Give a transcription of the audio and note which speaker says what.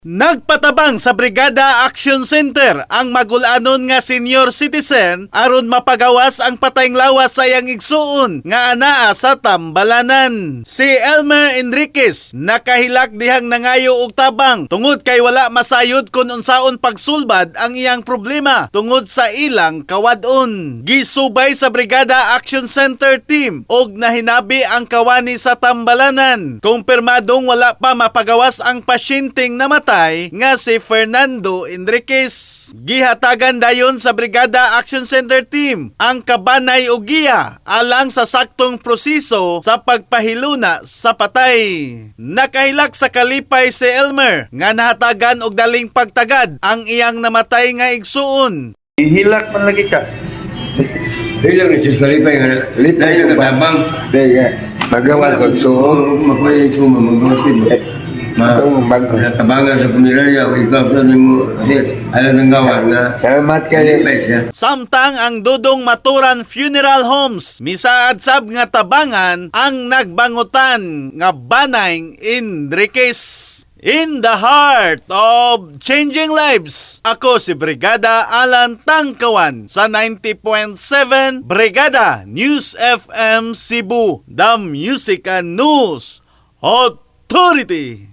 Speaker 1: Nagpatabang sa Brigada Action Center ang magulanon nga senior citizen aron mapagawas ang patayng lawas sa iyang igsuon nga anaa sa Tambalanan. Si Elmer Enriquez nakahilak dihang nangayo og tabang tungod kay wala masayod kon unsaon pagsulbad ang iyang problema tungod sa ilang kawadon. Gisubay sa Brigada Action Center team og nahinabi ang kawani sa Tambalanan. Kumpirmadong wala pa mapagawas ang pasyenteng namatay nga si Fernando Enriquez. Gihatagan dayon sa Brigada Action Center team ang kabanay og giya alang sa saktong proseso sa pagpahiluna sa patay. Nakahilak sa kalipay si Elmer nga nahatagan og daling pagtagad ang iyang namatay nga igsuon.
Speaker 2: Hilak man lagi ka.
Speaker 3: Hilang ni sus kalipay nga.
Speaker 4: Lipay
Speaker 3: Lain
Speaker 4: ko
Speaker 3: nga
Speaker 4: ba?
Speaker 3: tabang.
Speaker 4: Di nga, magawa ko so
Speaker 3: Makuha yung suma, magawa Ma,
Speaker 4: Itong
Speaker 3: natabangan sa punerarya o ikaw sa nimo sir, alam ng gawan nga.
Speaker 4: Salamat kay
Speaker 3: Kalipay siya.
Speaker 1: Samtang ang Dudong Maturan Funeral Homes misaad sab nga tabangan ang nagbangutan nga Banay Enriquez. In the heart of changing lives, ako si Brigada Alan Tangkawan sa 90.7 Brigada News FM Cebu, the Music and News Authority.